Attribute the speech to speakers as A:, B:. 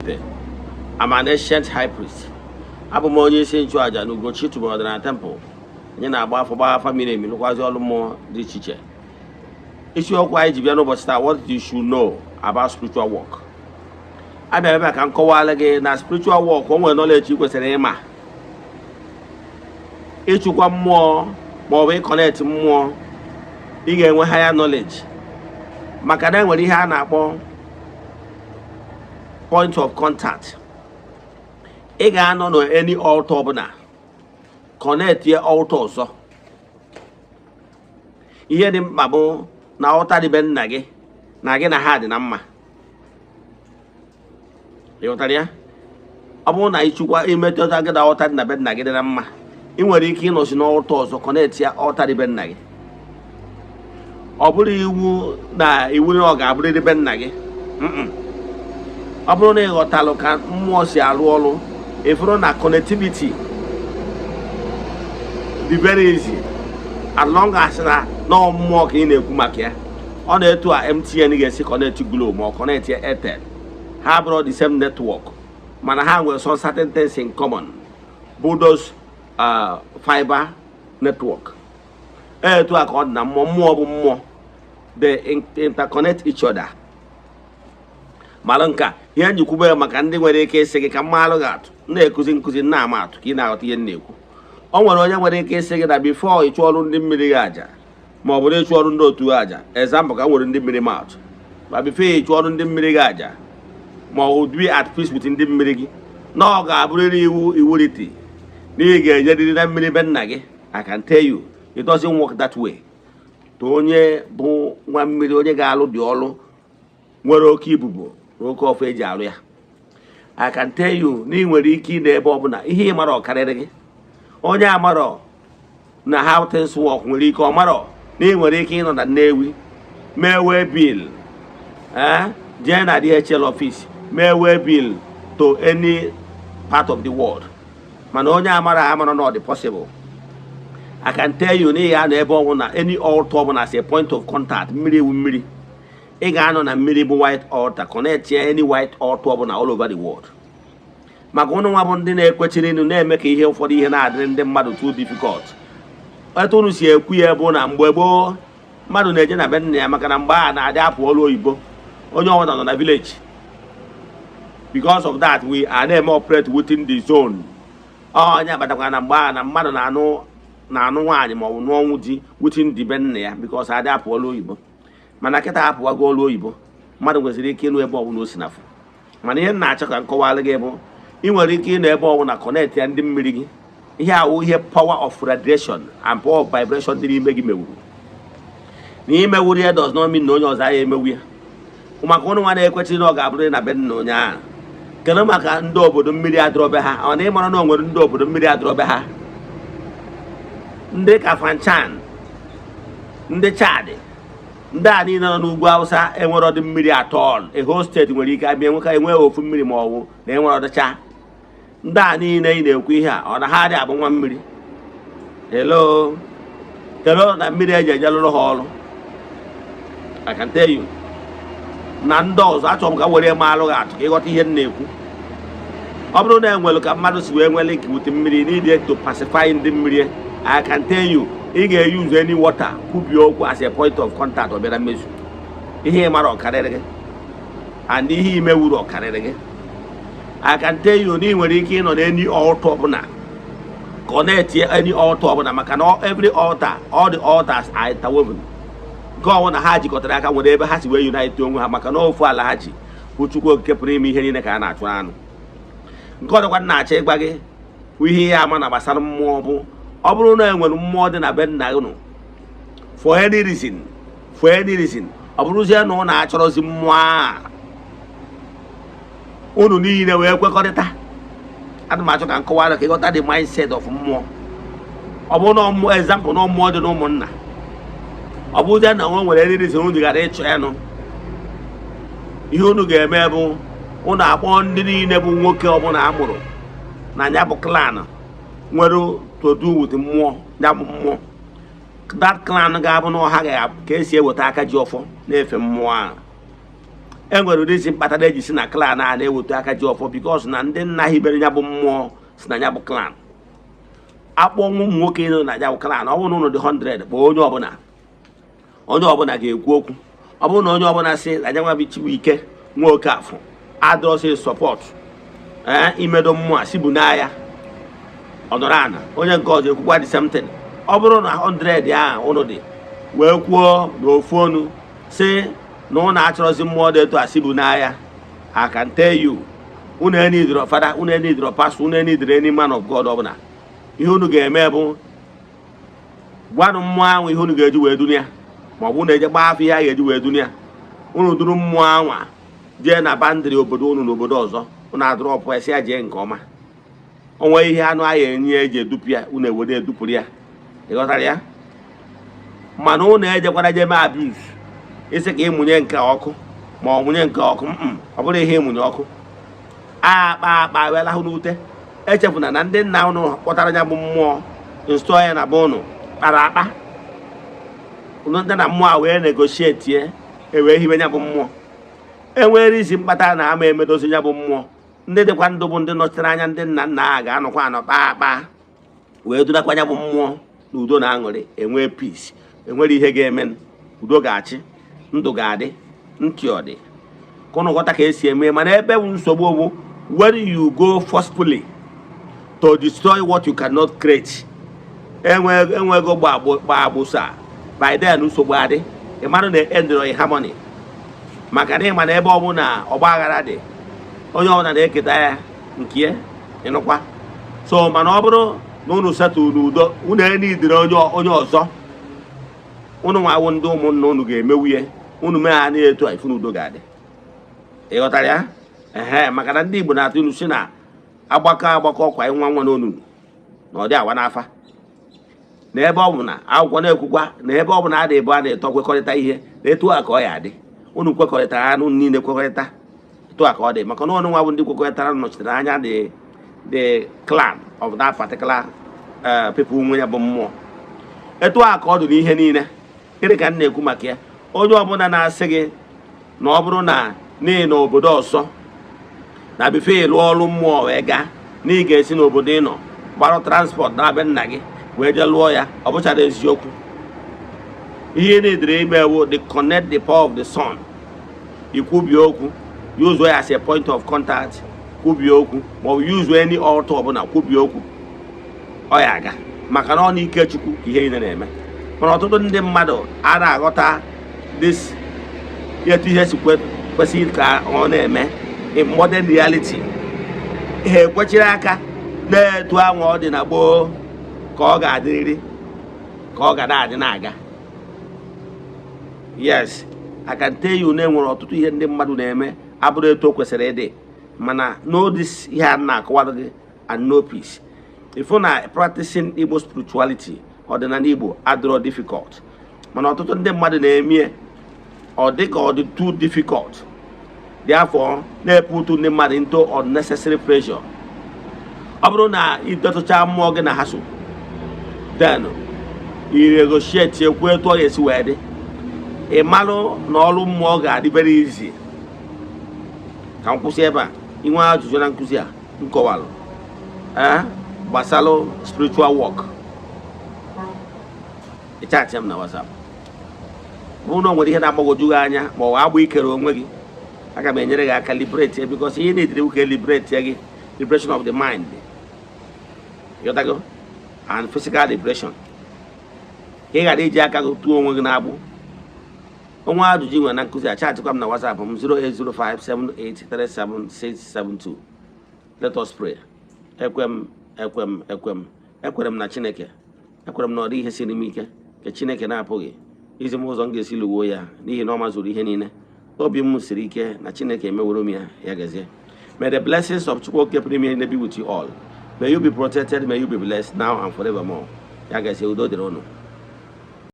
A: I'm an ancient high priest. Abụ m onye isi nchụaja na Ugochi tubelu ọdịnala temple. Anyị na-agba afọ, gbaa afa miri emi, lụkwazi ọrụ mmụọ dị iche iche. Isiokwu anyị ji bịa n'ụbọchị taa: what you should know about spiritual work. Abịa ebe a ka m kọwara gị na spiritual work, o nwere knowledge ị kwesịrị ịma. Ịchụkwa mmụọ maọbụ ịconnect mmụọ, ị ga-enwe higher knowledge, maka na enwere ihe a na-akpọ point of contact. Ị ga-anọ na any altar ọbụla, connect ya altar ọzọ. Ihe dị mkpa bụ na altar dị be nna gị na gị na ha dị na mma. Ị ghọtara ya? Ọ bụrụ na ịchụkwa imetụta gị na altar dị na be nna gị dị na mma, ị nwere ike ịnọsi n'altar ọzọ connect ya altar dị be nna gị. Ọ bụrụ iwu na iwu na ọ ga-abụrịrị be nna gị. Ọ bụrụ na ị ghọtalụ ka mmụọ si arụ ọrụ, ịfụrụ na connectivity dị very easy, as long as na nọọ mmụọ ka ị na-ekwu maka ya. Ọ na-etu a MTN ga-esi connect Glo ma ọ connect Airtel. Ha bụrụ the same network, mana ha nwere some certain things in common, bụ those fiber network. Etu a ka ọ dị na mmụọ. Mmụọ bụ mmụọ, they interconnect each other. Mara nke a, ihe njikwube ya maka ndị nwere ike ịsị gị ka mmalụ gị atụ. Na-ekuzi nkụzi na-ama atụ ka ị na-aghọta ihe m na-ekwu. O nwere onye nwere ike ịsị gị na before ịchụ ọrụ ndị mmiri gị aja, ma ọ bụ na ịchụ ọrụ ndị otu aja, example ka m nwere ndị mmiri ma atụ, ma before ịchụ ọrụ ndị mmiri gị aja, ma ọ bụ be at peace with ndị mmiri gị, na ọ ga-abụrịrị iwu iwuriti na ị ga-ejeriri na mmiri be nna gị. I can tell you, it doesn't work that way. To onye bụ nwa mmiri, onye ga-alụ dị ọlụ nwere oke ibubo na oke ọfọ eji alụ ya. I can tell you na ị nwere ike ị na ebe ọbụla ihe ị mara ọkarịrị gị. Onye amarọ na how things work nwere ike ọ marọ na ị nwere ike ịnọ na Nnewi mee waybill, eh, jee na DHL office mee waybill to any part of the world. Mana onye amara amara na ọ dị possible. I can tell you na ị ga-anọ ebe ọbụla, any altar ọbụla as a point of contact. Mmiri ewu mmiri, ị ga-anọ na mmiri bụ white altar, connect ya any white altar ọbụla all over the world. Maka ụnụ nwa bụ ndị na-ekwechiri ịnụ na-eme ka ihe ụfọdụ ihe na-adịrị ndị mmadụ too difficult. Etu unu si ekwu ya bụ na mgbe gboo, mmadụ na-eje na be nna ya, maka na mgbe a na-adị apụ ọrụ oyibo, onye ọbụla nọ na village. Because of that, we are na-eme operate within the zone. Onye akpatakwa na mgbe a na mmadụ na-anụ nwaanyị ma ọ bụ nụọ ọnwụ di within the be nna ya, because adị apụ ọrụ oyibo. Mana kịta apụwago ọrụ oyibo, mmadụ nwesịrị ike ịnụ ebe ọbụla o si nafụ. Mana ihe m na-achọ ka m kọwara gị bụ, ị nwere ike ịnọ ebe ọbụla connect ya ndị mmiri gị. Ihe awụ ihe power of radiation and power of vibration dị n'ime gị mewuru na imewuru ya does not mean na onye ọzọ agha emewu ya. Maka ụnụ nwa na-ekwechiri na ọ ga-abụrụ na be nna onye ahụ, kedu maka ndị obodo mmiri adịrọbe ha? Ọ na ịmara na o nwere ndị obodo mmiri adịrọbe ha, ndị Kafanchan, ndị Chad, ndị a niile nọ n'ugwu Awụsa enwere ọdị mmiri atọl. A whole state nwere ike abịa enweka enwe ofu mmiri, ma ọ bụ na enwere ọdịcha. Ndị a niile ị na-ekwu ihe a, ọ na ha adị abụ nwa mmiri? Hello, kedu na mmiri eji eje lụrụ ha ọrụ? I can tell you na ndị ọzọ, achọrọ m ka m were maalụ gị atụ ka ịghọta ihe m na-ekwu. Ọ bụrụ na enwere ka mmadụ si wee nwee link with mmiri, need to pacify ndị mmiri, I can tell you, ị ga-use any water kwubie okwu as a point of contact, ọ bịara mmezu. Ihe ị mara ọkarịrị gị, and ihe imewuru ọkarịrị gị. I can tell you na ị nwere ike ịnọ n'any altar ọbụla, ka ọ na-etinye any altar ọbụla, maka na every altar, all the altars are interwoven. Nke ọbụla ha jikọtara aka nwere ebe ha si wee unite onwe ha, maka na ofu ala ha ji bụ Chukwu Okike pụrụ ime ihe niile ka a na-achụ anụ. Nke ọdịkwa na-achọ ịgwa gị bụ ihe ya ama na gbasara mmụọ bụ, ọ bụrụ na e nwere mmụọ dị na be nna unu, for any reason, for any reason, ọ bụrụzie na ụnụ achọrọzi mmụọ a, unu niile wee kwekọrịta. Ana m achọ ka m kọwara ka ịghọta the mindset of mmụọ. Ọ bụrụ na mmụọ, example, na mmụọ dị n'ụmụnna, ọ bụrụzie na o nwere any reason unu gara ịchọ ya nụ, ihe unu ga-eme bụ unu akpọ ndị niile bụ nwoke ọbụla a mụrụ na ya bụ clan nwere to do with mmụọ, ya bụ mmụọ that clan ga-abụ na ọha ga ka esi eweta aka ji ọfọ na-efe mmụọ ahụ. E nwere ụdị isi mkpatara eji si na clan a na-eweta aka ji ọfọ, because na ndị nna hibere ya bụ mmụọ si na ya bụ clan akpọ ụmụ nwoke nọ na ya bụ clan. Ọ bụrụ na ụnụ dị 100, kpọọ onye ọbụla, onye ọbụla ga-ekwu okwu. Ọ bụrụ na onye ọbụla si na ya nwa bụ Chibuike nwa Okafọ adọsị support ee imedo mmụọ a si bụ n'ahịa ọ nọrọ ana, onye nke ọzọ ekwukwa the same thing. Ọ bụrụ na 100 ahụ ụnụ dị wee kwuo n'ofu onu si na ụnụ achọrọzi mmụọ dị etu a si bụ n'ahịa, I can tell you, unu enidiro fada, unu enidiro pastor, unu enidiro any man of God ọbụla. Ihe unu ga-eme bụ gwanụ mmụọ ahụ ihe unu ga-eji wee dunia, ma ọ bụ na eje gbaa afọ ihe a ga-eji wee dunia. Unu duru mmụọ anwa jee na boundary obodo unu n'obodo ọzọ, unu adụrọpụ ya, si ya jee nke ọma. Onwe ihe anụ ahịa enyi ya eji edupu ya, unu ewere edupụrụ ya. Ịghọtara ya? Mana unu ejekwara je mee abuse, isi ka ịmụnye nke ọkụ ma ọ mụnye nke ọkụ. Ọ bụrụ ihe ịmụnye ọkụ akpa akpa wee lahụ n'ute. Echefuna na ndị nna unu kpọtara ya bụ mmụọ install ya na be unu kpara akpa unu ndị na mmụọ a wee negotiate, ewee hibe ya bụ mmụọ. Enwere isi mkpata na ama emedozi ya bụ mmụọ. Ndị dịkwa ndụ bụ ndị nọchitere anya ndị nna nna ha ga-anọkwa anọ kpaa akpa wee dunakwa ya bụ mmụọ n'udo na aṅụrị, enwee peace, enwere ihe ga-eme, udo ga-achị, ndụ ga-adị, ntị ọ dị ka ụnụ ghọta ka esi eme. Mana ebe bụ nsogbu bụ when you go forcefully to destroy what you cannot create, enwe enwego gba agbụsa. By then nsogbu adị. Ị mara na endịrọ in harmony, maka na ịma na ebe ọbụla ọgba aghara dị, onye ọbụla na-eketa ya nke ya. Ịnụkwa? So mana ọ bụrụ na unu setụ n'udo, unu enidiri onye ọzọ, unu nwawo ndị ụmụnna unu ga-emewu ya. Unu mee ha na-etu a, ifu na udo ga-adị. Ị ghọtara ya? Ehe, maka na ndị Igbo na-atụ ilu si na agbakọ agbakọ kwa nwa nwa n'onunu na ọ dị awa n'afa. Na ebe ọ bụ na akwụkwọ na-ekwukwa na ebe ọ bụ na a na-ebu a na-eto kwekọrịta ihe na etu a ka ọ ya adị. Unu kwekọrịtara, anụ niile kwekọrịta, etu a ka ọ dị, maka na ọnụ nwa bụ ndị kwekọrịtara nọchitere anya the clan of that particular people nwe ya bụ mmụọ. Etu a ka ọ dị n'ihe niile. Gịnị ka m na-ekwu maka ya? Onye ọbụla na-asị gị na ọ bụrụ na n'ihi na obodo ọzọ na before ịlụ ọrụ mmụọ wee gaa, na ị ga-esi n'obodo ị nọ gbarụ transport na-abịa nna gị wee jee lụọ ya, ọ bụchara eziokwu. Ihe ị na-edere ime bụ the connect the power of the sun. Ikwubie okwu, use ya as a point of contact, kwubie okwu, maọbụ use any altar ọbụla, kwubie okwu, ọ ya aga, maka na ọ n'ike Chukwu ka ihe niile na-eme. Mana ọtụtụ ndị mmadụ a na-aghọta this etu ihe si kwesị ka ọ na-eme in modern reality. Ha ekwechiri aka na-etu anwa ọ dị na gboo ka ọ ga-adịrịrị, ka ọ ga na-adị na-aga. Yes, I can tell you na enwere ọtụtụ ihe ndị mmadụ na-eme abụrụ etu o kwesịrị ịdị, mana know this, ihe a na-akọwara gị, and no peace. Ifu na practicing Igbo spirituality, ọdịnala Igbo, adịrọ difficult, mana ọtụtụ ndị mmadụ na-eme ọ dị ka ọ dị too difficult, therefore na-eputu ndị mmadụ into unnecessary pressure. Ọ bụrụ na ịdọtụcha mmụọ gị na ha so, then i negotiate, ekwu etu ọ ga-esi wee dị, ị malụ na ọrụ mmụọ ga-adị very easy. Ka m kwụsị ebe a. Inwe ajụjụ na nkụzi a nkọwalụ ee gbasalụ spiritual work, ịchatị m na WhatsApp. Ọ bụrụ na o nwere ihe na-agbagwoju gị anya ma ọ bụ agbụ ikere onwe gị, aga m enyere gị aka liberate ya, because ihe na-ediri ka liberate gị, liberation of the mind, ịghọtago, and physical liberation, ka ị ghara iji aka gị tụọ onwe gị n'agbụ. Onwe ajụjụ ị nwere na nkụzi a, chatịkwa m na WhatsApp m, 08057837672. Let us pray. Ekwe m, ekwe m, ekwe m, ekwere m na Chineke. Ekwere m na ọ dị ihe siri m ike nke Chineke na-apụghị izi m ụzọ m ga-esi lụgbuo ya, n'ihi na ọ mazuru ihe niile. Obi m siri ike na Chineke emeworo m ya. Ya gazie. May the blessings of Chukwu Okike pụrụ ime ihe be with you all. May you be protected, may you be blessed now and forevermore. Ya gazie, udo dịrị unu.